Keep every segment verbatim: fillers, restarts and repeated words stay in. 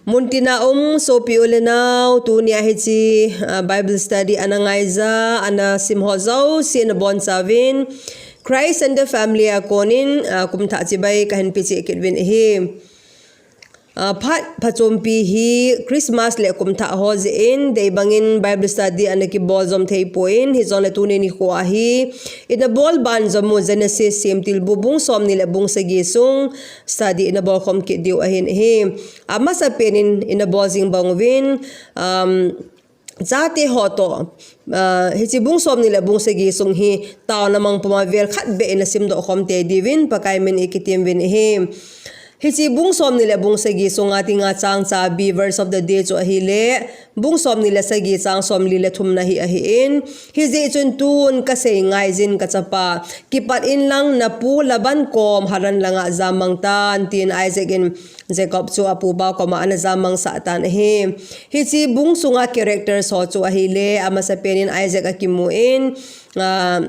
Muntina um sopi u le nau, tunia hiche, ah, Bible study ana ngaija, ana sim ho jouse nabonchauvin, Christ and the Family a konin, ah, kumthah chibai kahin peh cheh kit uvin ahi. Ah, phat phachompi hi Christmas le kumthah ho jeh in, deibangin Bible study ana kibol jom thei pon, hijongle tuni nikho a hi, ina bol ban jom u Genesis semtilbu bung somni le bung sagi sung study ina bol khom kit diu ahin ahi. Amasa penin ina bol jing bang uvin, um, chate ho toh, ah, hiche bung somni le bung sagi sung hi taona mang puma vel khat beh ina simdoh khom tei diuvin Pakai min i kitem uvin ahi. Hiche bung somni le bung sagi sunga dinga chang chabi verse of the day chu ahile, bung somni le sagi chang somli le thumna hi ahin, hijeh chun tun kasei ngai jin kachapa, kipat inlang napu Laban kom Haran langa jammang tan, tin Isaac in Jacob chu apupa koma ana jammangsah tan ahi. Hiche bung sunga characters ho chu ahile, amasa penin Isaac akimun, ah,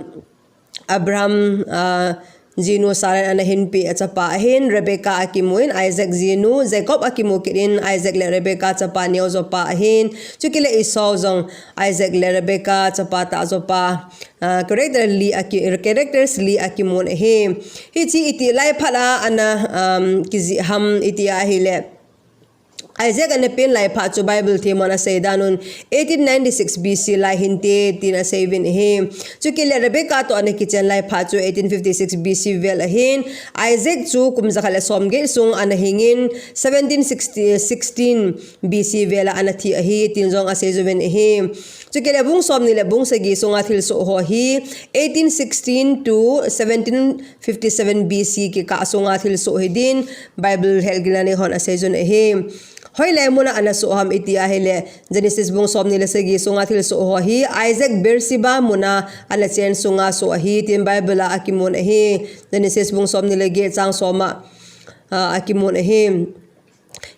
Abraham, ah, jinu Sarah in ana hinpeh a chapa ahin, Rebecca akimun, Isaac jinu, Jacob akimu kit in, Isaac le Rebecca chapa neojopa ahin, chukit le Esau jong Isaac le Rebecca chapa tahjopa, ah, character li aki-, characters li akimun ahi. Hiche iti lai phat a ana, um, kijih ham iti ahile, Isaac ana pen lai phat chu Bible themhon asei dan un eighteen ninety-six B C lai hinte tin asei uvin ahi. Chukit le Rebecca toh ana kichen lai phat chu eighteen fifty-six B C vel ahin. Isaac chu kum jakhat le somget sung ana hingin seventeen sixty, sixteen B C vel a ana thi ahi, tin jong asei uvin ahi. Chukit le bung somni le bung sagi sunga thilsoh ho hi eighteen sixteen to seventeen fifty-seven B C kikah sunga thilsoh hidin Bible helgilna neihon asei uvin ahi. Hoilai muna ana soh ham iti ahile, Genesis bung somni le sagi sunga thilsoh ho hi Isaac Beersheba muna ana chen sunga soh ahi, tin Bible a akimun ahi. Genesis bung somni le get chang soma, ah, akimun ahi.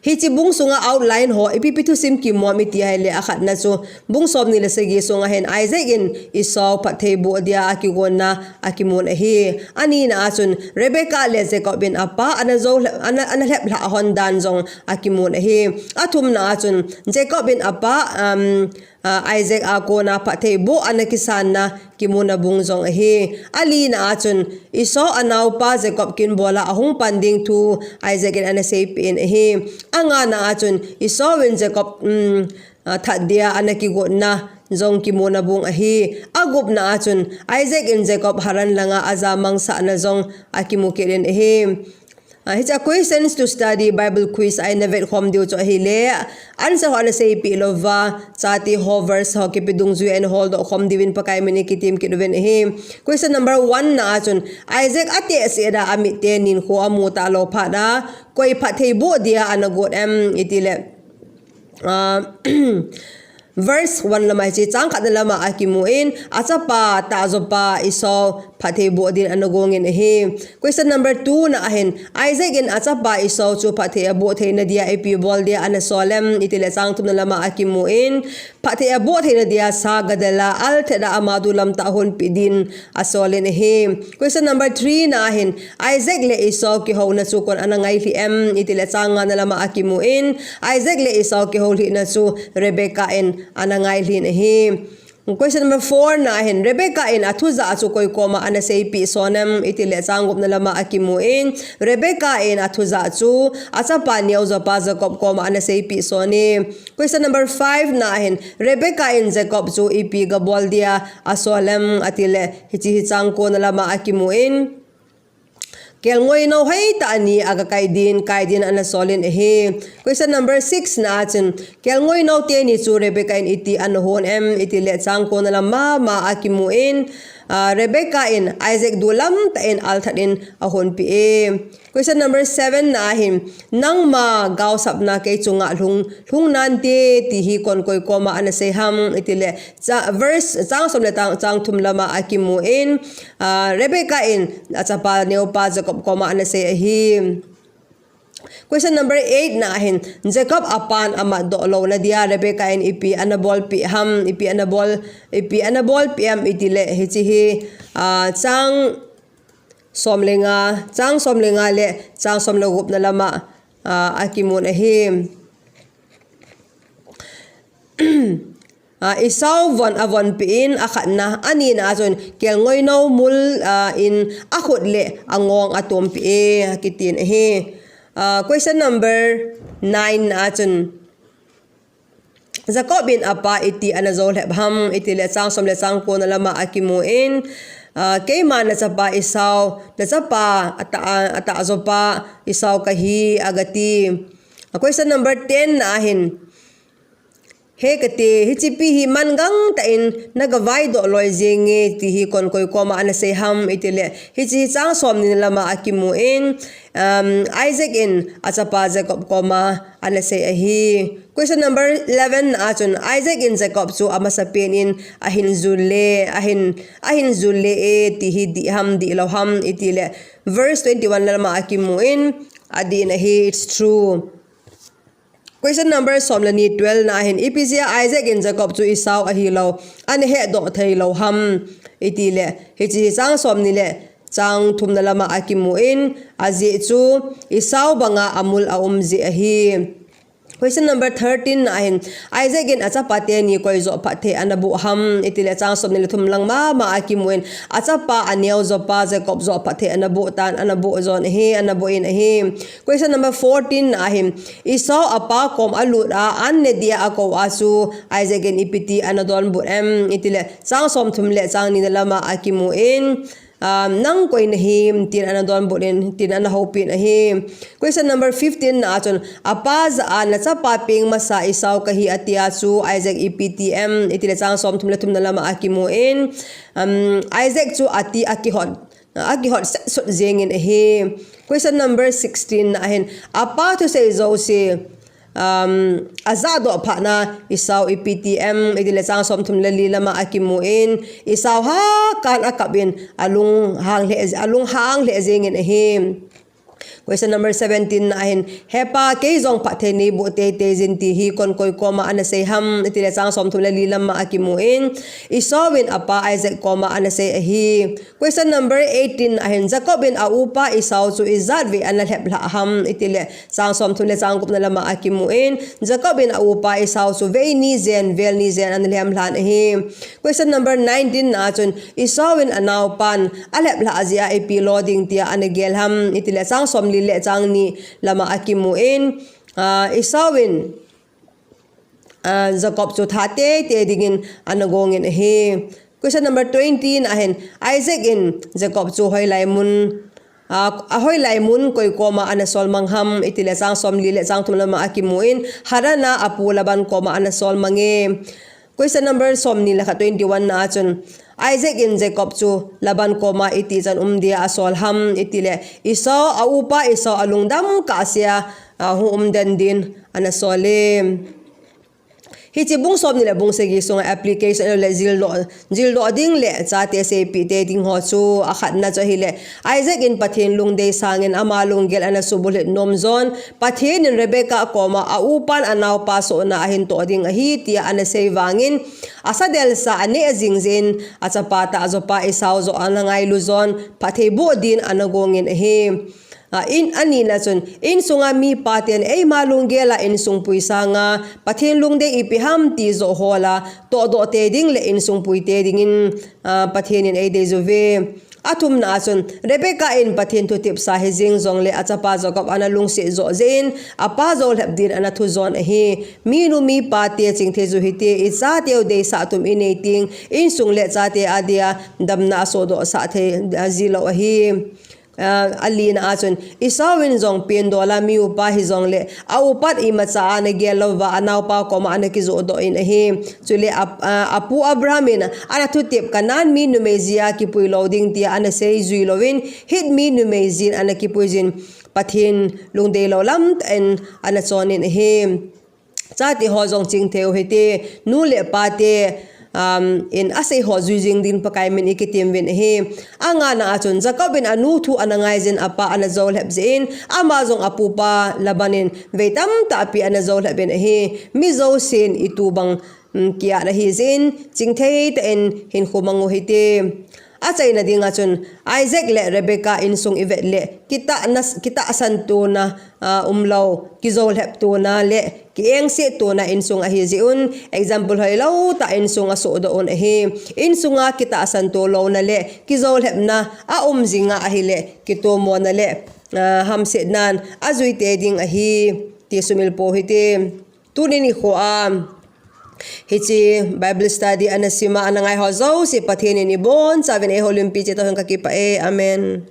Hiche bung sunga outline ho, ipi ipi thusim kimu ham iti ahile, akhatna chu, bung somni le sagi sunga hin Isaac in Esau phatthei boh dia akigonna akimun ahi. Anina a chun, Rebecca le Jacob in apa ana jou, ana, ana lhep lhah hon dan jong akimun ahi. Athumna a chun, Jacob in apa, um, ah, Isaac a kona phatthei boh ana kisanna kimuna bung jong ahi. Alina a chun, Esau anaopa Jacob kin bola ahung pan ding thu Isaac in ana seipeh in ahi. Angana a chun, Esau in Jacob, um, ah, that dia ana kigotna jong kimuna bung ahi. Agupna a chun, Isaac in Jacob Haran langa ajammang sahna jong akimu kit in ahi. Ah, hiche a questions to study Bible quiz a ina vet khom diu chu ahile, answer ho ana seipeh louva, chate ho verse ho kipe dungjui a ina holdoh khom diuvin Pakai min i kitem kit uvin ahi. Question number one na a chun, Isaac ateh seh a amit te ninkho amu talou phat a, koi phatthei boh dia ana got em iti le, ah, verse one lama hiche chang khatna lama akimun, achapa tahjopa Esau phatthei boh din ana gongin ahi. Question number two na a hin, Isaac in achapa Esau chu phatthei aboh theina dia ipi bol dia ana sol em iti le chang thumna lama akimun, phatthei aboh theina dia sa gadel a althet a ama dulam tah a honpeh din asolin ahi. Question number three na a hin, Isaac le Esau kihouna chu koin ana ngailhi em iti le chang ngana lama akimun, Isaac le Esau kihoulhihna chu Rebecca in ana ngailhin ahi. Question number four na a hin, Rebecca in athujah chu koi koma ana seipeh son em iti le chang gupna lama akimun, Rebecca in athujah chu achapa neojopa Jacob koma ana seipeh son e. Question number five na a hin, Rebecca in Jacob chu ipi gabol dia asol em ati le, hiche hi chang kona lama akimun, kelngoi nou hoitah ni aga kai din, kai din ana solin ahi. Question number six na a chun, kelngoi nou teni chu Rebecca in iti ana hon em iti le chang kona lama ma akimun, ah, Rebecca in Isaac dulam tah in althat in ahonpeh e. Question number seven na a hin, nangma gaosapna kei chunga lhung, lhung nante ti hi koin koi koma ana sei ham iti le, cha-, verse chang som le chang, chang thum lama akimun, ah, Rebecca in achapa neopa Jacob koma ana sei ahi. Question number eight na a hin, Jacob apan amatdoh louna dia Rebecca in ipi ana bolpeh ham, ipi ana bol, ipi ana bolpeh ham iti le, hiche hi, ah, chang som le nga, chang som le nga le chang som le gupna lama, ah, akimun ahi. Esau von avonpeh in akhatna, anina a chun kelngoi nou mul in akhut le angong atompi e, akitin ahi. Question number nine a chun Jacob in apa iti ana jou lhep ham itile chang som le chang ko na lama akimu in, keima nachapa Esau, nachapa atah, atah jopa Esau kahi agati. Question number ten na ahin, he kati, hiche pi hi mangang tah in nagavai doh loi jenge ti hi konkoi koma ana sei ham itile, hiche chang som ni na lama akimu in, Isaac in achapa Jacob koma ana sei ahi. Question number eleven a chun Isaac in Jacob chu amasapen in ahin jul le, ahin, ahin jul le e ti hi dih ham, dih lou ham itile, verse twenty-one na lama akimu in, adih in ahi, it's true. Question number som le ni, twelve na ahin, ipi jeh a Isaac in Jacob chu Esau ahilou ana hedoh thei lou ham itile, hiche chang som ni le chang thum na lama akimu in, ajeh chu Esau banga amul aum jeh ahi. Question number thirteen na ahin, Isaac in achapa teni koi joh phatthei ana boh ham itile chang som ni le thum lang mama akimu in, achapa aneo jopa Jacob joh phatthei ana boh tan, ana boh jon ahi, ana boh in ahi. Question number fourteen na ahin, Esau apa kom alut a an ne dia akou a chu Isaac in ipi ti ana donbut em itile chang som thum le chang ni na lama akimu in, nang koi nahim tin ana donbut in, tin ana houpin ahi. Question number fifteen na a chun, apa jah a nachapa peng masa Esau kahi atia chu Isaac ipi ti em itile chang som thum le thum na lama akimu in, Isaac chu ati akihot, akihot setsut jengin ahi. Question number sixteen na ahin, apa thusei jouse ajahdoh phatna Esau ipi ti em itile chang som thum le li lama akimu in, Esau hakan akap in alung hang lheh, alung hang lheh jengin ahi. Question number seventeen na ahin, hepa kei jong phatthei neiboh teitei jin ti hi konkoi koma ana sei ham itile chang som thum le li lama akimu in, Esau in apa Isaac koma ana sei ahi. Question number eighteen ahin, Jacob in aupa Esau chu ijat vei ana lhep lhah ham itile chang som thum le chang gup na lama akimu in, Jacob in aupa Esau chu vei ni jen, vel ni jen ana lhem lhan ahi. Question number nineteen na a chun Esau in anaopan alhep lhah jeh a ipi lo ding tia ana gel ham itile chang som li le chang ni lama akimu in, Esau in Jacob chu that teitei dingin ana gongin ahi. Question number twenty na ahin, Isaac in Jacob chu hoilai mun, ahoilai mun koi koma ana sol mang ham itile chang som li le chang thum lama akimu in, Haran a apu Laban koma ana sol mange. Question number som ni le khat, twenty-one na a chun, Isaac in Jacob chu Laban koma iti chan um dia asol ham itile, Esau, aupa Esau alungdam kahsea hung um den din ana sol e. Hiche bung som ni le bung sagi sunga application le jildoh, jildoh ding le chate seipeh teiding ho chu, akhatna chu ahile, Isaac in Pathen lungdei sangin ama lunggel ana subulhit nom jon, Pathen in Rebecca koma aupan anaopa sohna ahin toh ding ahi tia ana sei vangin, asa delsa aneh jing jeh in, achapa tah jopa Esau joh ana ngailu jon, phatthei boh din ana gongin ahi. Anina chun, insunga mipa ten eima lunggel a insung pui sanga Pathen lungdei ipi ham ti joh hol a, tohdoh tei ding le insung pui tei dingin Pathen in eidei uve. Athumna a chun, Rebecca in Pathen thutepsa hijeng jongle achapa Jacob ana lungset joh jeh in, apa joulhep din ana thu jon ahi. Minu mipa te chingthei ju hite, ichateu deisah tum inei teng, insung le chate adia damna asohdoh sah thei jilou ahi. Alina a chun, Esau in jong pendola mi upa hijongle, aupat imacha ana gel louva anaopa koma ana kijohdoh in ahi. Chule apu Abraham in ana thutep Canaan mi numei jia kipui lou ding tia ana seijui louvin, Hit mi numei jin ana kipui jin, Pathen lungdei lou lamtah in ana chonin ahi. Chate ho jong chingthei u hite, nu le pate in asei ho jui jing din Pakai min ikitem uvin ahi. Angana a chun, Jacob in anu thu ana ngaijin apa ana joulhep jeh in, ama jong apupa Laban in vei tamtah pi ana joulhep in ahi. Mi jousen itu bang kiat ahi jeh in, chingthei tah in hinkho mang u hite. Achaina dinga chun Isaac le Rebecca insung ivet le kitahna, kitahsan tona, ah, umlou, kijolhep tona le kiengse tona insung ahi jeh un, example hoilou tah insung asohdoh un ahi. Insunga kitahsan to louna le kijolhepna aum jinga ahile kitomona le, ah, hamsetnan ajui tei ding ahi ti sumil pou hite. Tuni nikho a hiche Bible study ana sima ana ngai ho jouse Pathen in ibonchauvin eihoulimpi cheh tauhen, kakipah e. Amen.